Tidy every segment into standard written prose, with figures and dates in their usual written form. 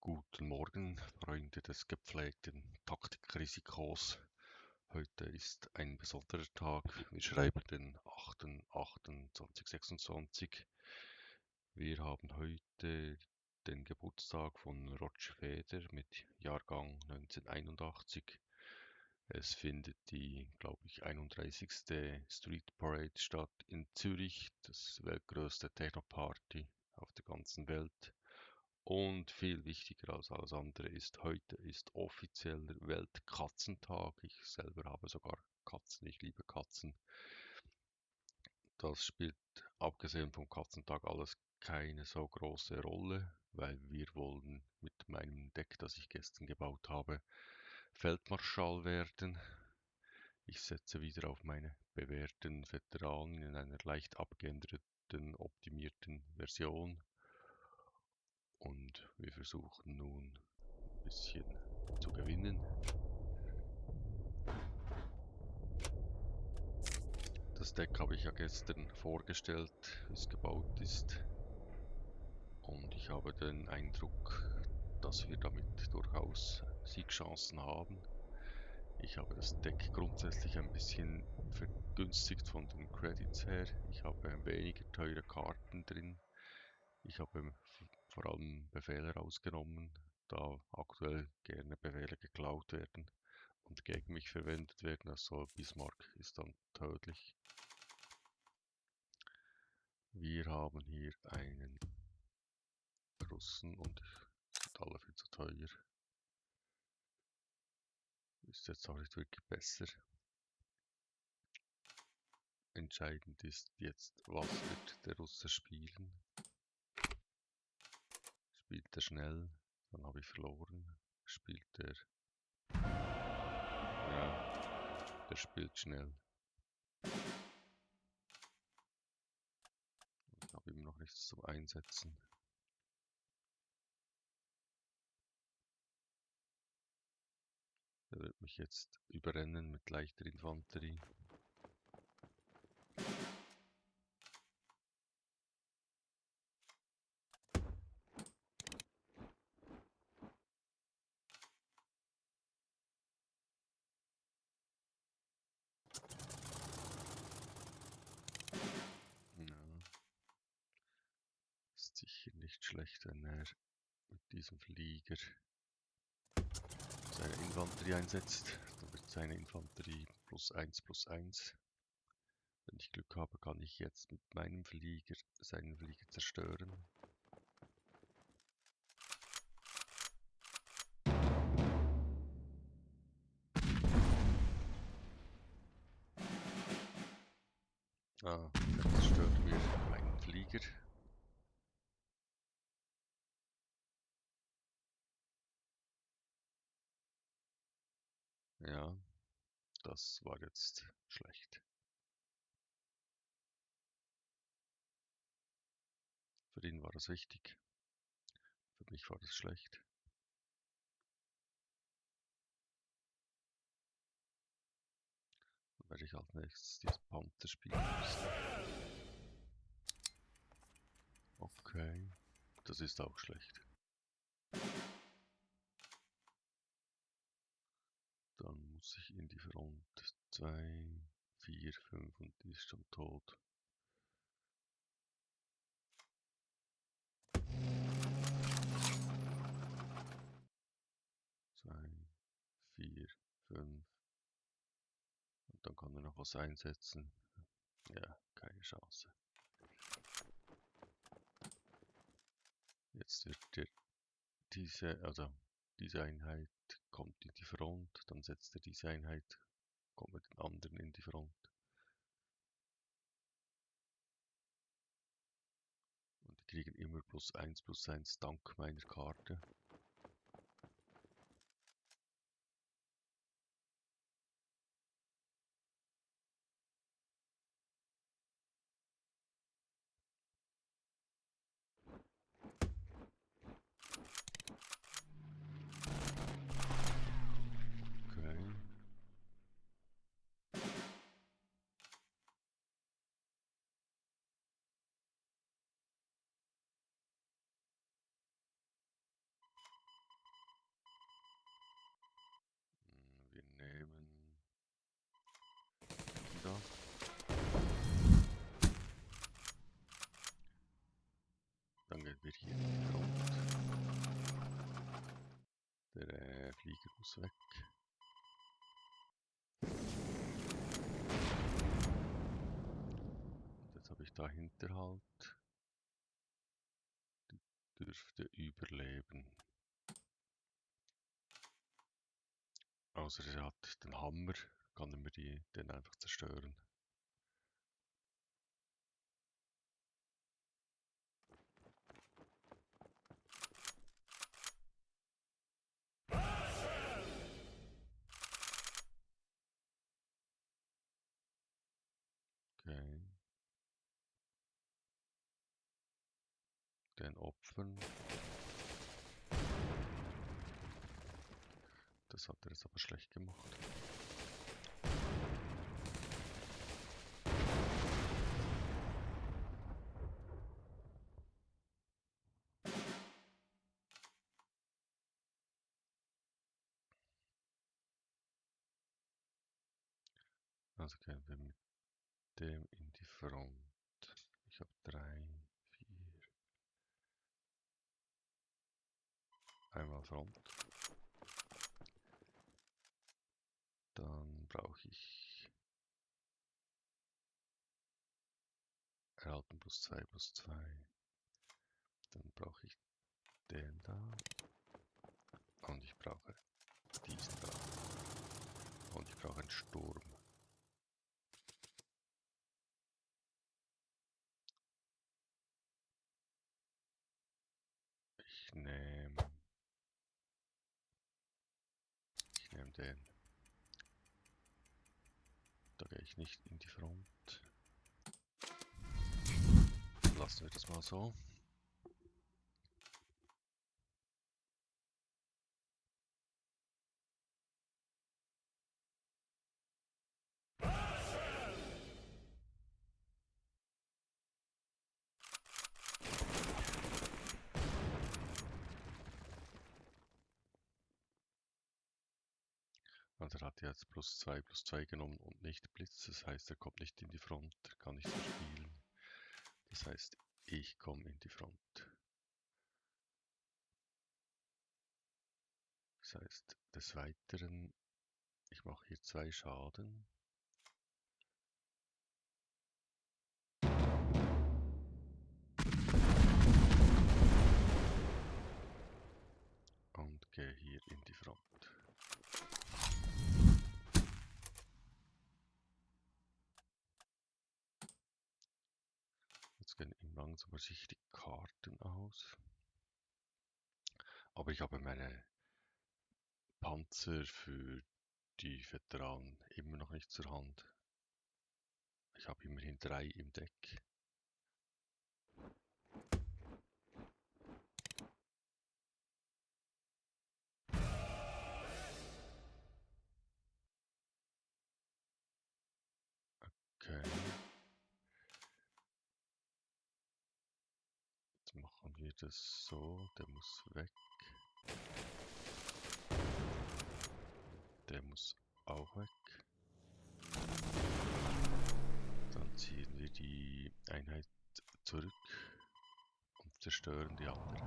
Guten Morgen, Freunde des gepflegten Taktikrisikos. Heute ist ein besonderer Tag. Wir schreiben den 8.8.2026. Wir haben heute den Geburtstag von Roger Federer mit Jahrgang 1981. Es findet die, glaube ich, 31. Street Parade statt in Zürich, das weltgrößte Techno-Party auf der ganzen Welt. Und viel wichtiger als alles andere ist, heute ist offizieller Weltkatzentag. Ich selber habe sogar Katzen, ich liebe Katzen. Das spielt abgesehen vom Katzentag alles keine so große Rolle, weil wir wollen mit meinem Deck, das ich gestern gebaut habe, Feldmarschall werden. Ich setze wieder auf meine bewährten Veteranen in einer leicht abgeänderten, optimierten Version. Und wir versuchen nun ein bisschen zu gewinnen. Das Deck habe ich ja gestern vorgestellt, wie es gebaut ist. Und ich habe den Eindruck, dass wir damit durchaus Siegchancen haben. Ich habe das Deck grundsätzlich ein bisschen vergünstigt von den Credits her. Ich habe weniger teure Karten drin. Ich habe vor allem Befehle rausgenommen, da aktuell gerne Befehle geklaut werden und gegen mich verwendet werden. Also Bismarck ist dann tödlich. Wir haben hier einen Russen und sind alle viel zu teuer. Ist jetzt auch nicht wirklich besser. Entscheidend ist jetzt, was wird der Russe spielen. Spielt er schnell, dann habe ich verloren. Spielt er... Ja, der spielt schnell. Ich habe immer noch nichts zum Einsetzen. Er wird mich jetzt überrennen mit leichter Infanterie. Ja, ist sicher nicht schlecht, wenn er mit diesem Flieger seine Infanterie einsetzt. Dann wird seine Infanterie +1/+1. Wenn ich Glück habe, kann ich jetzt mit meinem Flieger seinen Flieger zerstören. Ah, er zerstört mir meinen Flieger. Ja, das war jetzt schlecht. Für ihn war das wichtig. Für mich war das schlecht. Dann werde ich als nächstes diesen Panther spielen müssen. Okay, das ist auch schlecht. Dann muss ich in die Front 2, 4, 5 und die ist schon tot. 2, 4, 5. Und dann kann er noch was einsetzen. Ja, keine Chance. Jetzt wird diese Einheit kommt in die Front, dann setzt er diese Einheit, kommt mit den anderen in die Front. Und die kriegen immer +1/+1 dank meiner Karte. Okay. Flieger muss weg. Jetzt habe ich da Hinterhalt. Die dürfte überleben. Außer er hat den Hammer, kann er mir den einfach zerstören. Okay. Den opfern. Das hat er jetzt aber schlecht gemacht. Also gehen wir mit dem in die Front. Ich habe 3, 4. Einmal Front. Dann brauche ich erhalten +2/+2. Dann brauche ich den da. Und ich brauche diesen da. Und ich brauche einen Sturm. Ich nehme den. Da gehe ich nicht in die Front. Lassen wir das mal so. Also er hat jetzt +2/+2 genommen und nicht Blitz. Das heißt, er kommt nicht in die Front. Er kann nicht so spielen. Das heißt, ich komme in die Front. Das heißt, des Weiteren, ich mache hier 2 Schaden. Und gehe hier in die Front. Jetzt gehen ihm langsam aber sicher die Karten aus. Aber ich habe meine Panzer für die Veteranen immer noch nicht zur Hand. Ich habe immerhin 3 im Deck. Okay. Jetzt machen wir das so. Der muss weg. Der muss auch weg. Dann ziehen wir die Einheit zurück und zerstören die andere.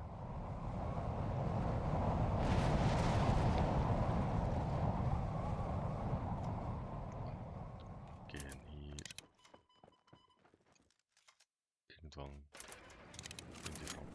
Und gehen hier irgendwann in die Front.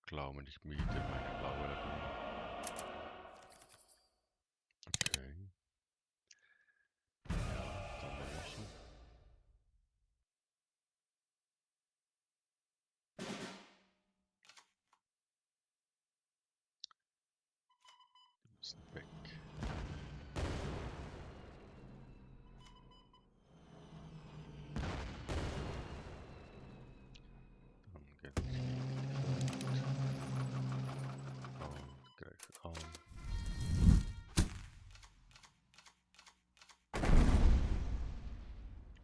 Glaube nicht müde, meine blaue Lagoon. Okay. Ja, kann man machen. Die müssen weg. Dann gehen wir hier in die Front und greifen an.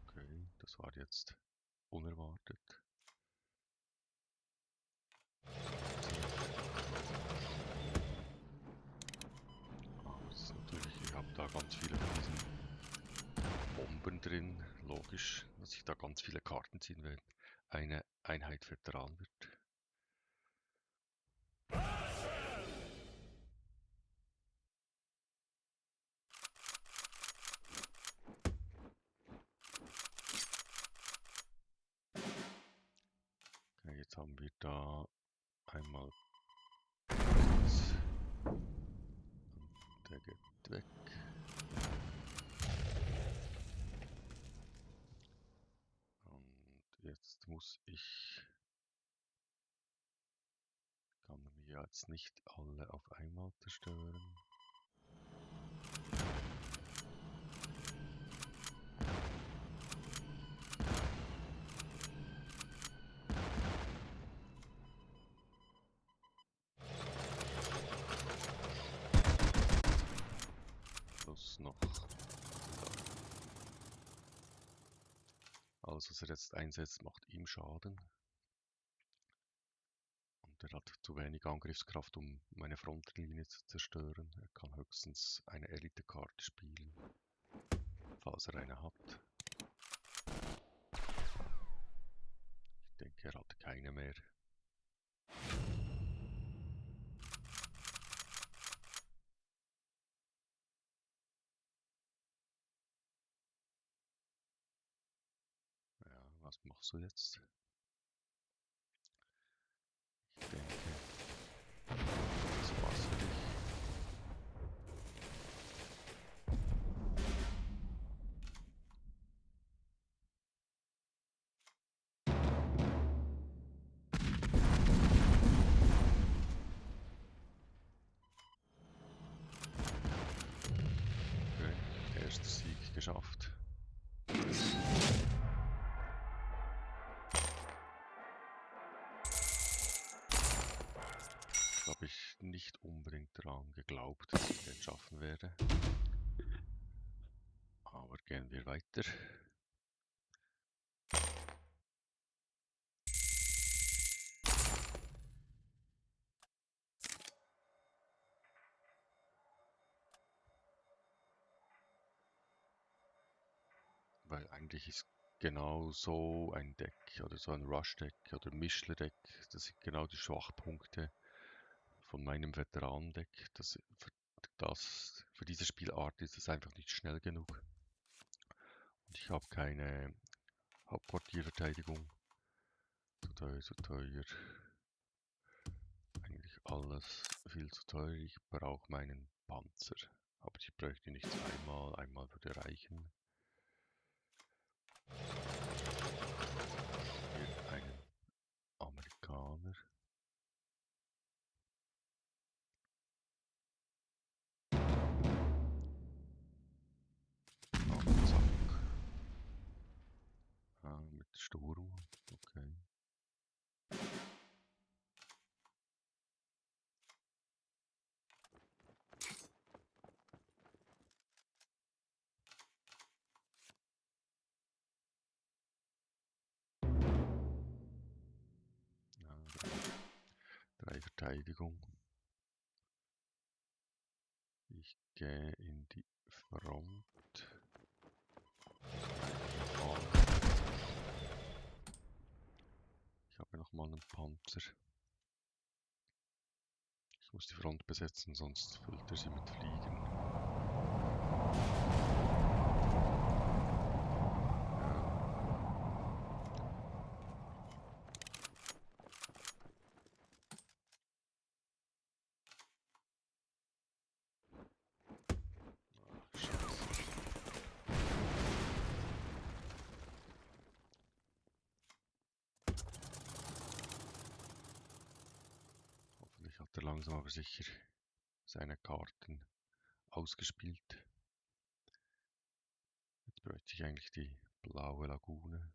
Okay, das war jetzt unerwartet. Aber es ist natürlich, ich habe da ganz viele von diesen Bomben drin. Logisch, dass ich da ganz viele Karten ziehen werde. Eine Einheit Veteran wird. Okay, jetzt haben wir da einmal der geht weg. Und jetzt muss ich, kann mir jetzt nicht alle auf einmal zerstören. Plus noch. Alles, was er jetzt einsetzt, macht ihm Schaden. Und er hat zu wenig Angriffskraft, um meine Frontlinie zu zerstören. Er kann höchstens eine Elite-Karte spielen, falls er eine hat. Ich denke, er hat keine mehr. Ja, was machst du jetzt? Ich denke, das war's für dich. Okay, erster Sieg geschafft. Habe ich nicht unbedingt daran geglaubt, dass ich den schaffen werde. Aber gehen wir weiter. Weil eigentlich ist genau so ein Deck oder so ein Rush-Deck oder Mischler-Deck, das sind genau die Schwachpunkte von meinem Veteran-Deck. Für diese Spielart ist es einfach nicht schnell genug. Und ich habe keine Hauptquartierverteidigung. Zu teuer, zu teuer. Eigentlich alles viel zu teuer. Ich brauche meinen Panzer. Aber ich bräuchte nicht zweimal. Einmal würde reichen. Hier einen Amerikaner. Und zack. Ah, mit Sturm. Okay. Ja, drei Verteidigung. Ich gehe in die Front. Ich habe noch mal einen Panzer. Ich muss die Front besetzen, sonst füllt er sie mit Fliegen. Ach, Scheiße. Hoffentlich hat er langsam aber sicher seine Karten ausgespielt. Jetzt bräuchte ich eigentlich die blaue Lagune.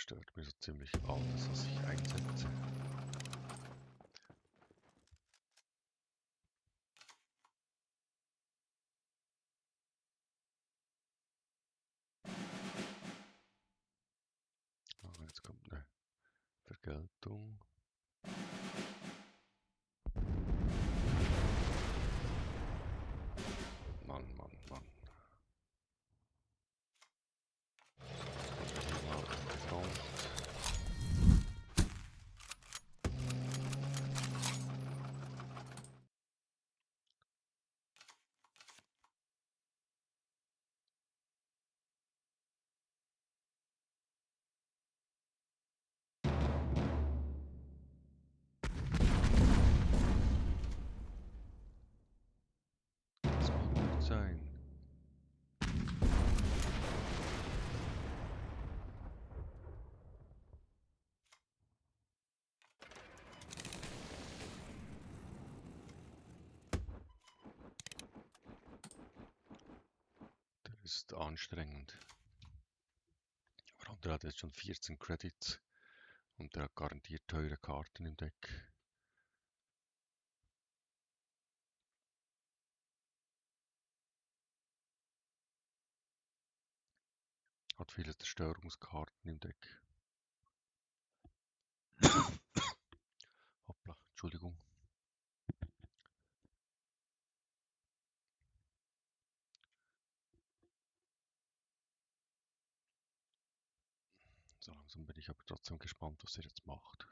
Stört mir so ziemlich alles, was ich einsetze. Ah, jetzt kommt eine Vergeltung. Mann, Mann, Mann. Jetzt kommt hier mal in die Front. Das muss gut sein. Der ist anstrengend. Aber der hat jetzt schon 14 Credits und der hat garantiert teure Karten im Deck. Hat viele Zerstörungskarten im Deck. Hoppla, Entschuldigung. So langsam bin ich aber trotzdem gespannt, was er jetzt macht.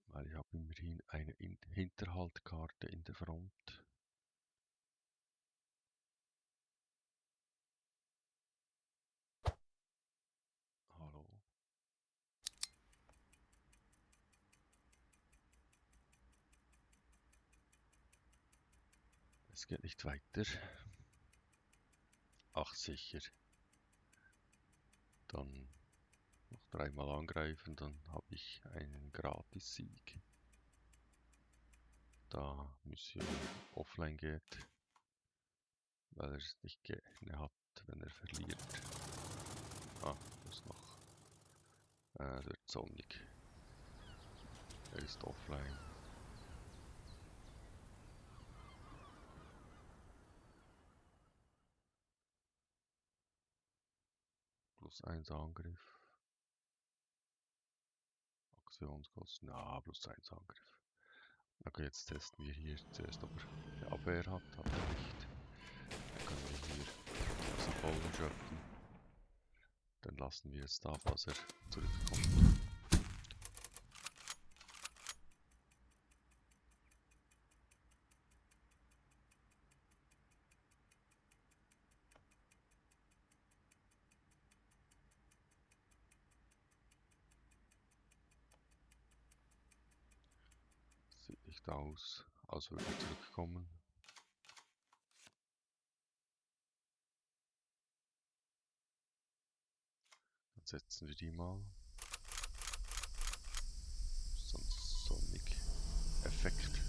Weil ich habe immerhin eine Hinterhaltkarte in der Front. Hallo. Es geht nicht weiter. Ach sicher. Dann noch dreimal angreifen, dann habe ich einen Gratis-Sieg. Da Mission offline geht, weil er es nicht gerne hat, wenn er verliert. Ah, das ist noch der Sonic. Er ist offline. +1 Angriff. Aktionskosten. Ja, +1 Angriff. Okay, jetzt testen wir hier zuerst, ob er eine Abwehr hat. Hat er nicht. Dann können wir hier aus dem Boden schöpfen. Dann lassen wir jetzt da, falls er zurückkommt. Sieht nicht aus, als würde er zurückkommen. Dann setzen wir die mal. Sonst Sonic-Effekt.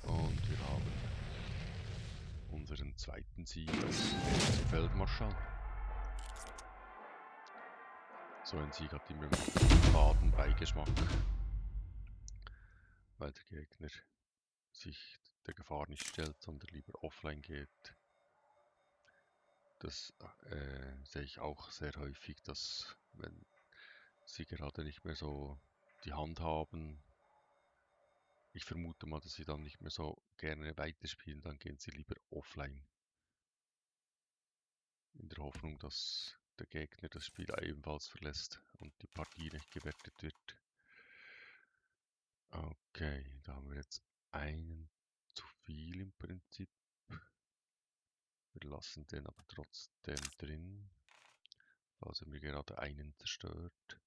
Und wir haben unseren zweiten Sieg als Feldmarschall. So ein Sieg hat immer einen faden Beigeschmack, weil der Gegner sich der Gefahr nicht stellt, sondern lieber offline geht. Das sehe ich auch sehr häufig, dass wenn sie gerade nicht mehr so die Hand haben, ich vermute mal, dass sie dann nicht mehr so gerne weiterspielen, dann gehen sie lieber offline. In der Hoffnung, dass der Gegner das Spiel ebenfalls verlässt und die Partie nicht gewertet wird. Okay, da haben wir jetzt einen zu viel im Prinzip. Wir lassen den aber trotzdem drin, falls er mir gerade einen zerstört.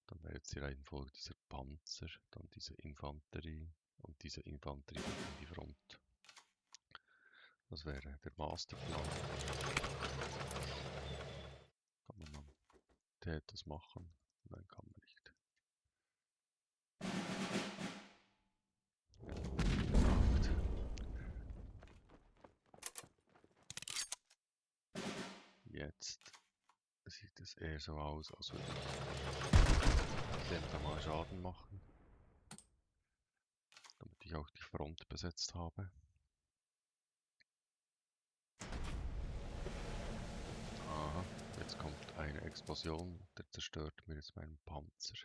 Dann wäre jetzt die Reihenfolge dieser Panzer, dann diese Infanterie und diese Infanterie in die Front. Das wäre der Masterplan. Kann man dann das machen? Nein, kann man nicht. Gemacht. Jetzt sieht es eher so aus, als würde ich dem da mal Schaden machen, damit ich auch die Front besetzt habe. Aha, jetzt kommt eine Explosion, der zerstört mir jetzt meinen Panzer.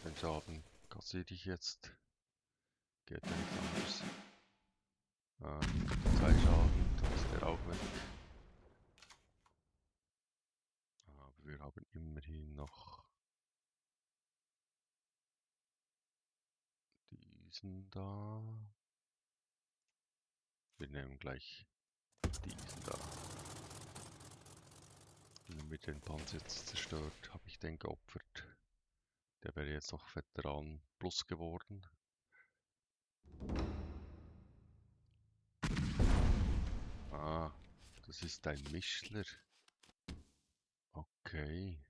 Den Schaden kassiere ich jetzt. Geht ja nicht anders. 2 Schaden, dann ist der auch weg. Aber wir haben immerhin noch diesen da. Wir nehmen gleich diesen da. Wenn er mit den Panzer jetzt zerstört, habe ich den geopfert. Der wäre jetzt noch Veteran Plus geworden. Ah, das ist ein Mischler. Okay,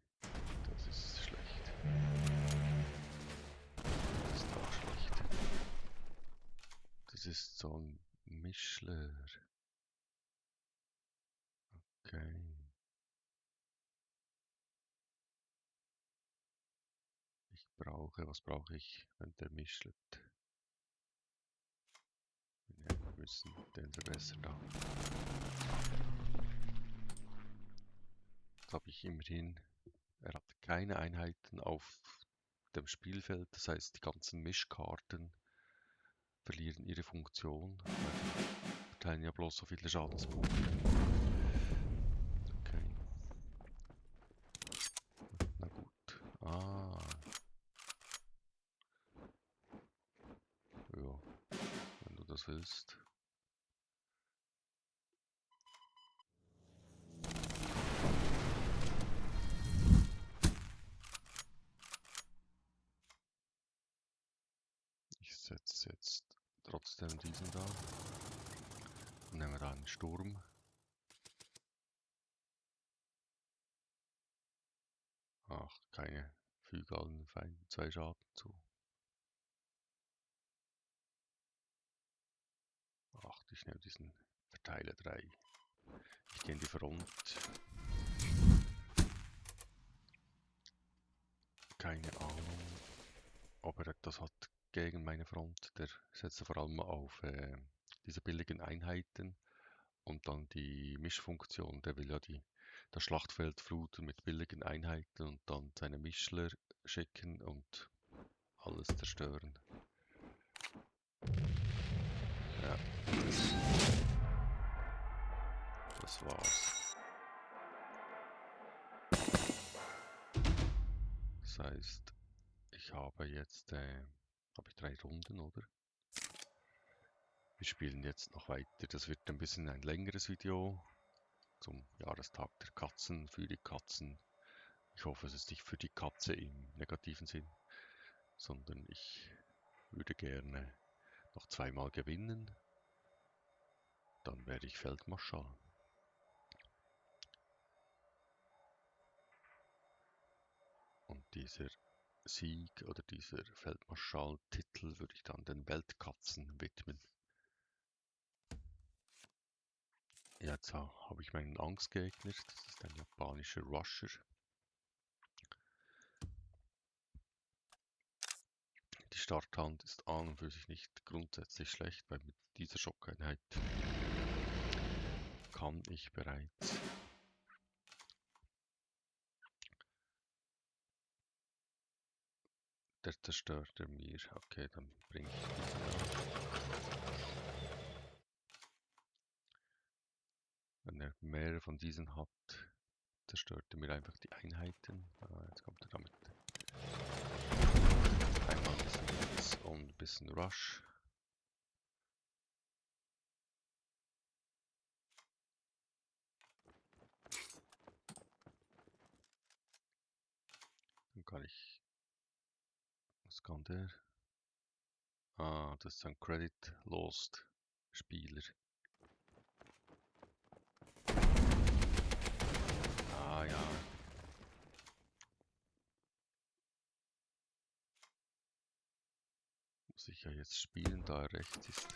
das ist schlecht. Das ist auch schlecht. Das ist so ein Mischler. Okay. Was brauche ich, wenn der mischelt? Wir müssen den verbessern da. Jetzt habe ich immerhin, er hat keine Einheiten auf dem Spielfeld, das heißt die ganzen Mischkarten verlieren ihre Funktion, weil die verteilen ja bloß so viele Schadenspunkte. Okay. Na gut. Ah. Ja, wenn du das willst. Ich setze jetzt trotzdem diesen da. Dann nehmen wir da einen Sturm. Ach, keine. Füge allen Feinden 2 Schaden zu. Ach, ich nehme diesen Verteiler 3. Ich gehe in die Front. Keine Ahnung, ob er etwas hat gegen meine Front. Der setzt vor allem auf diese billigen Einheiten und dann die Mischfunktion. Der will ja das Schlachtfeld fluten mit billigen Einheiten und dann seine Mischler schicken und alles zerstören. Ja, das war's. Das heißt, ich habe jetzt habe ich 3 Runden, oder? Wir spielen jetzt noch weiter. Das wird ein bisschen ein längeres Video zum Jahrestag der Katzen, für die Katzen. Ich hoffe, es ist nicht für die Katze im negativen Sinn, sondern ich würde gerne noch 2-mal gewinnen. Dann werde ich Feldmarschall. Und dieser Sieg oder dieser Feldmarschall-Titel würde ich dann den Weltkatzen widmen. Jetzt habe ich meinen Angstgegner, das ist ein japanischer Rusher. Die Starthand ist an und für sich nicht grundsätzlich schlecht, weil mit dieser Schockeinheit kann ich bereits der zerstört er mir. Okay, dann bringe ich diesen an. Wenn er mehrere von diesen hat, zerstört er mir einfach die Einheiten. Jetzt kommt er damit. Einmal ein bisschen Blitz und ein bisschen Rush. Dann kann ich. Was kann der? Ah, das ist ein Credit Lost Spieler. ich ja jetzt spielen, da er rechts ist.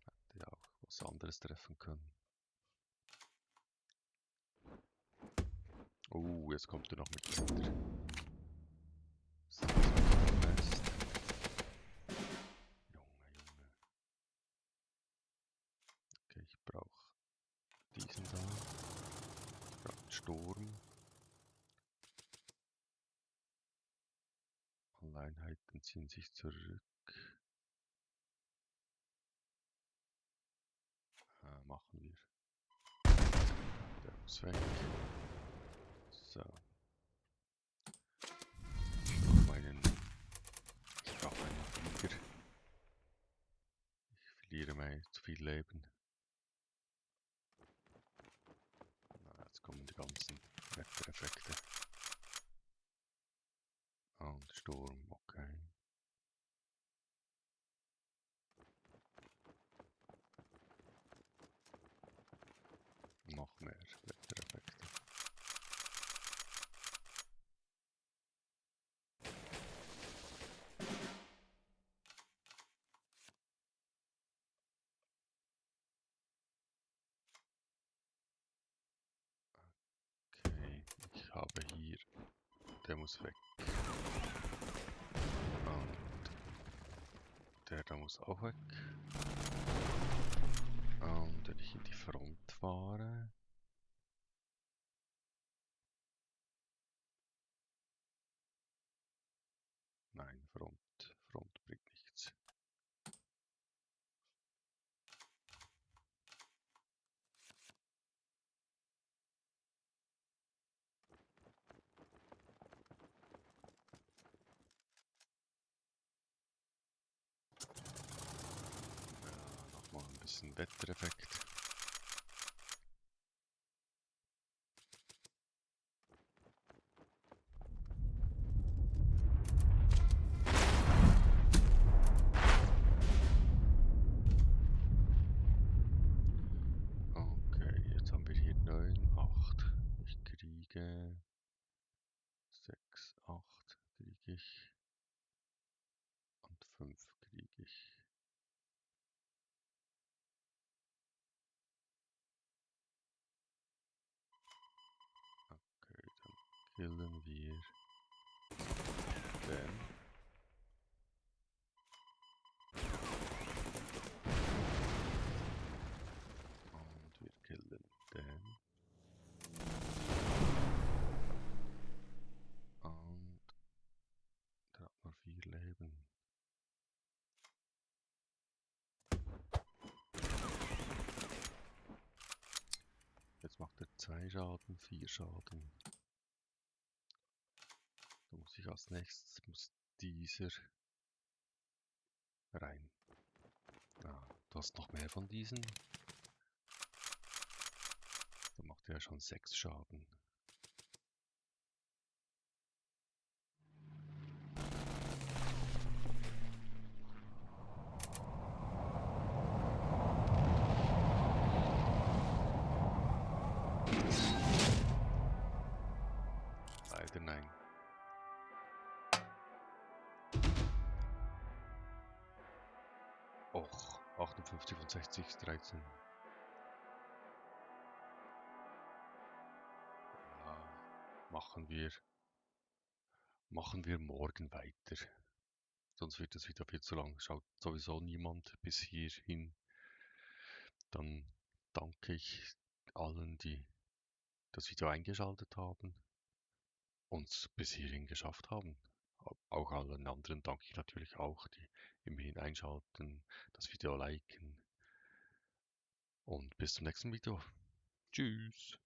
Hätte ja auch was anderes treffen können. Oh, jetzt kommt er noch mit Gitter. So, jetzt wird er fest. Junge, Junge. Okay, ich brauche diesen da. Ich brauche einen Sturm. Alle Einheiten ziehen sich zurück. Machen wir. Der muss weg. So. Ich brauche einen Flieger. Ich verliere mal zu viel Leben. Na, jetzt kommen die ganzen Wettereffekte. Und Sturm, okay. Noch mehr Wettereffekte. Okay, ich habe hier, der muss weg. Und der da muss auch weg. Und wenn ich in die Front fahre. Nein, Front bringt nichts. Nochmal ein bisschen Wettereffekt. Okay, jetzt haben wir hier 9, 8. Ich kriege 6, 8 kriege ich. Und 5 kriege ich. Okay, dann killen wir den. Und wir killen den. Und der hat nur 4 Leben. Jetzt macht er 2 Schaden, 4 Schaden. Da muss ich als nächstes, muss dieser rein. Ah, du hast noch mehr von diesen. Da macht er ja schon 6 Schaden. Leider nein. Och, 58 von 60, 13. Ja, machen wir morgen weiter. Sonst wird es wieder viel zu lang. Schaut sowieso niemand bis hierhin. Dann danke ich allen, die das Video eingeschaltet haben und es bis hierhin geschafft haben. Auch allen anderen danke ich natürlich auch, die immerhin einschalten, das Video liken. Und bis zum nächsten Video. Tschüss.